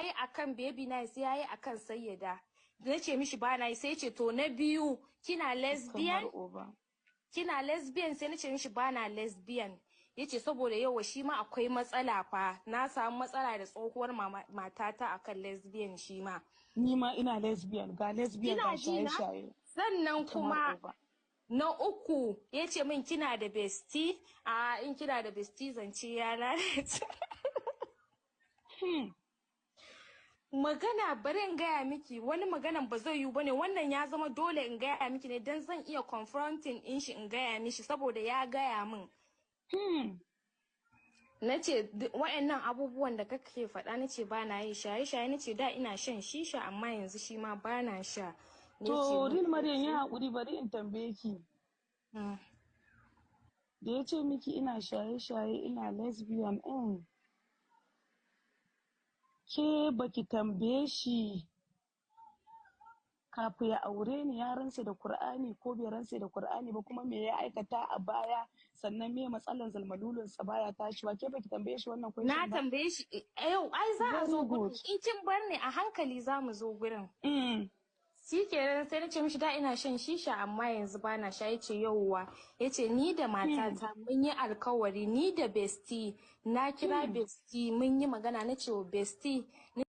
Yi akan Baby Nice, yayi akan Sayyada. Na ce mishi ba na yi. Sai ce, to, na biyu, kina lesbian? Kamar uba. Kina lesbian? Sai na ce mishi ba na lesbian. Yace saboda yawa shi ma akwai matsala fa, na samu matsala da tsohuwar matata akan lesbian shi ma. Ni ma ina lesbian, ga lesbian, Kina ga ji na? shaye-shaye. Sannan Kamar kuma uba. na uku ya ce min, kina da bestie? A in kina da bestie, zance ya lalace. Magana, bari in gaya miki wani maganan, ba zai yiwu bane. Wannan ya zama dole in gaya miki ne dan zan iya confronting in shi, in gaya mishi saboda ya gaya min. Na ce wa'annan abubuwan da kake faɗa, na ce ba na yi shaye-shaye. Na ce da ina shan shisha, amma yanzu shi ma ba na sha. Ne ce To, min Real Maryam, ya haƙuri, bari in tambaye ki. Da ya ce miki ina shaye-shaye, ina lesbian ɗin, ke baki tambaye shi kafin ya aure ni ya rantse da Kur'ani ko bai rantse da Kur'ani ba, kuma me ya aikata a baya, sannan me matsalan zalmalulunsa baya tashiwa? Ke baki tambaye shi wannan Na question ba? tambaye shi. Yau ai za a Very zo gurin. good. In kin bar ni a hankali, za mu zo gurin. Shi kenan, sai na ce mishi da ina shan shisha, amma yanzu ba na sha. Yace yauwa. Yace ni da matata mun yi alkawari, ni da bestie, na kira bestie, mun yi magana. Na ce wa bestie